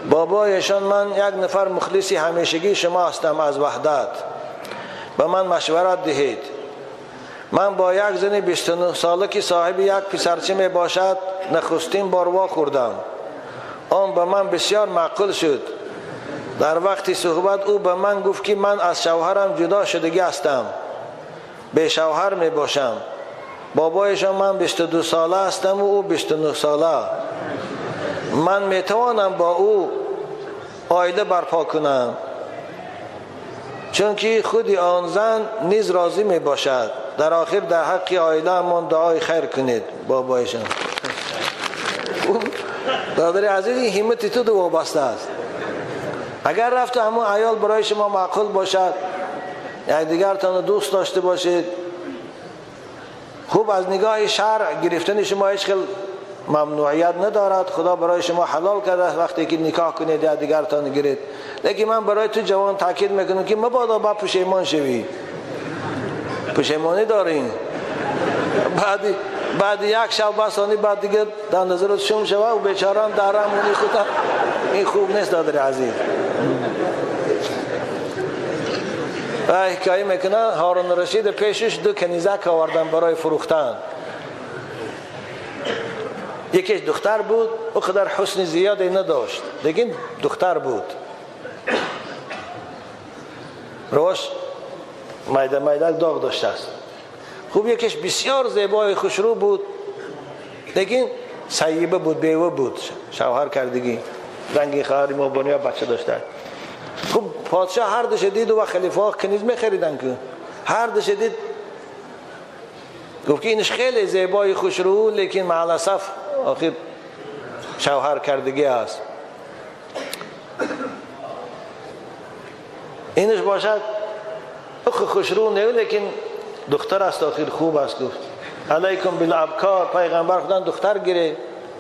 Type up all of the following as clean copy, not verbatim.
بابایشان من یک نفر مخلصی همیشگی شما هستم از وحدت، به من مشورت دهید. من با یک زن 29 ساله که صاحب یک پسرچه می باشد نخستین بار وا خوردم. آن به من بسیار معقول شد. در وقتی صحبت او به من گفت که من از شوهرم جدا شدگی هستم، به شوهر می باشم. بابایشان من 22 ساله هستم و او 29 ساله. من می توانم با او عائله برپا کنم، چون که خود آن زن نیز راضی می باشد. در آخر در حق عائله من دعای خیر کنید. بابایشان دادر عزیز، این همت تو دو وابسته است. اگر رفت همون عیال برای شما معقول باشد، یک دیگرتان دوست داشته باشید، خوب از نگاه شرع گرفتن شما هیچ خیلی ممنوعیت ندارد. خدا برای شما حلال کرده است وقتی که نکاح کنید یا دیگرتان گیرید. لیکن من برای تو جوان تاکید میکنم که مبادا با پشیمان شوی. پشیمانی دارین بعد یک شب بسانی بعد دیگه در نظرت شم شوه و بیچاره هم در همونی خدا. این خوب نیست دادر عزیز. و حکایه میکنن هارون رشید پیشش دو کنیزک آوردن برای فروختن. یکیش دختر بود، او قدر حسن زیادی نداشت، لیکن دختر بود. روش میده میده داغ داشته است. خوب یکیش بسیار زیبای خوشرو بود، لیکن سیبه بود، بیوه بود، شوهر کردگی، رنگی خواهری ما بنیا بچه داشته. خوب پادشاه هر دوش دید و خلیفه ها کنیز میخریدن که هر دوش دید، گفت که اینش خیلی زیبای خوشرو، لیکن مع الاسف آخر شوهر کردگی است. اینش باشد اخ خوشرو نه، لیکن دختر است، آخر خوب است. گفت علیکم بالابکار، پیغمبر خدا دختر گیره،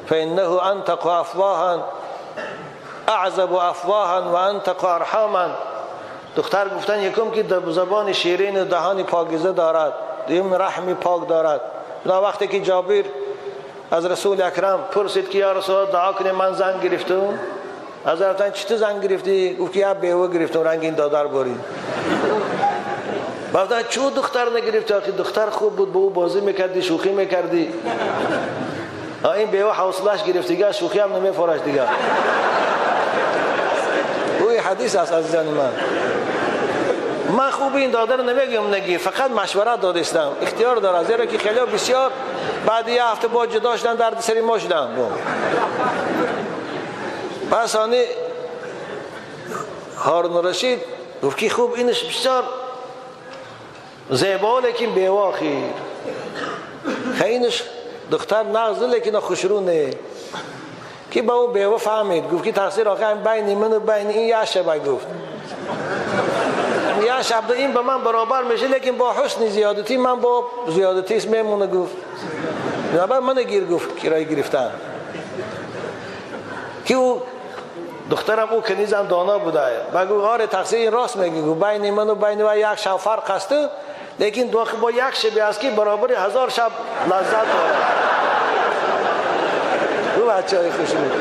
فانه انتق افواها اعذب افواها و انتق ارحاما. دختر گفتن یکم که زبان شیرین و دهان پاکیزه دارد، دوم رحم پاک دارد. دا وقتی که جابر از رسول اکرم پرسید که یا رسول الله دعا کنی من زن گرفتم، از رفتن چطور زن گرفتی؟ گفت که یا بیوه گرفتم، رنگ این دادر برید. بعد چون دختر نگرفتی؟ آخه دختر خوب بود، با او بازی میکردی، شوخی میکردی. این بیوه حوصله‌اش گرفت دیگه، شوخی هم نمیفرش دیگه. اوی حدیث است عزیزان من. من خوب این دادر نمیگم نگی، فقط مشورت دادستم، اختیار داره، زیرا که خیلی بسیار بعد یه هفته با جدا شدن، درد سری ما شدن. پس آنی هارون رشید گفت که خوب اینش بسیار زیبا، لیکن بیوه خیر خیلی دختر نغز، لیکن خوشرونه. که با او بیوه فهمید، گفت که تقصیر آخه بین من و بین این یه شب. گفت یه شب این به من برابر میشه، لیکن با حسن زیادتی من با زیادتی میمونه. گفت نه من گیر، گفت کرایه گرفتن که او دخترم او کنیزم دانا بوده. و گفت آره تقصیر این راست میگه، گفت بین من و بین و یک شب فرق است، لیکن با یک شب است که برابر 1000 شب لذت داره. او بچه های خوش بود.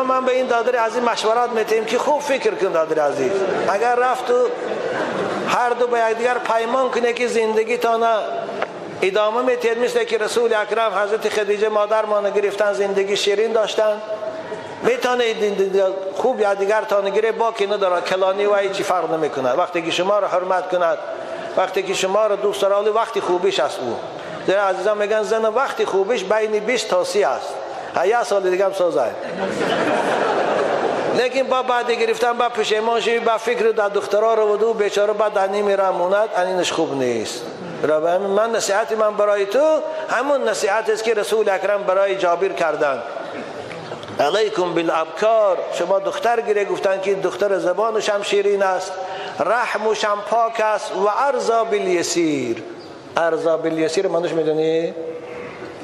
من به این دادر عزیز مشورت میتیم که خوب فکر کن دادر عزیز، اگر رفت و هر دو به یکدیگر پیمان کنه که زندگی تانه ادامه میتید، مثل که رسول اکرم حضرت خدیجه مادر ما گرفتن، زندگی شیرین داشتن، میتونه خوب یکدیگر تانه گیره، باکی نداره، کلانی و هیچی فرق نمیکنه. وقتی که شما رو حرمت کند، وقتی که شما رو دوست داره، وقتی خوبیش است او. در عزیزان میگن زن وقتی خوبیش بین 20 تا 30 است، یه سال دیگه هم سازه. لیکن با بعد گرفتن با پشیمان شوی، با فکر در دخترها رو و دو بیچاره بعد در نیمی موند، اینش خوب نیست. من نصیحت من برای تو همون نصیحت است که رسول اکرم برای جابر کردن، علیکم بالابکار. شما دختر گیره، گفتن که دختر زبانش هم شیرین است، رحمش هم پاک است، و ارضا بالیسیر. ارضا بالیسیر منوش میدونی؟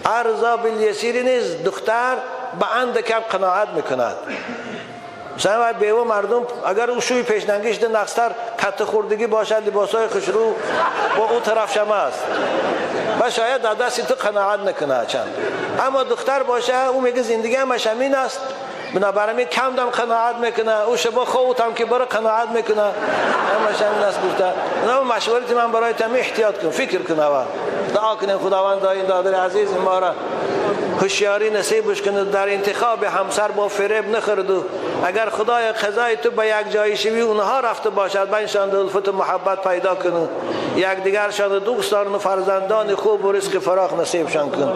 ارضا بالیسیر نیست، دختر به اندکم قناعت میکند. مثلا بیوه مردم اگر او شوی پیشنگیش ده نقصتر کت خوردگی باشد، لباسای خوشرو با او طرف شما است و شاید در دست تو قناعت نکنه چند. اما دختر باشه او میگه زندگی همش همین است، Бинобар кам дам қаноат мекуна, ӯ шаба ховутам ки бара қаноат мекуна. Ҳамаш ҳамин аст гуфта. Бинобар машварати ман барои тами эҳтиёт кун, фикр кун аввал. Дуо кунем Худованд ин додари азиз моро ҳушёрӣ насибаш кунад, дар интихоби ҳамсар бо фиреб нахӯрду агар Худои қазои ту ба як ҷойи шавӣ онҳо рафта бошад, байншон улфату муҳаббат пайдо куну якдигаршон дӯст дорну фарзандони хубу ризқи фароғ насибшон кун.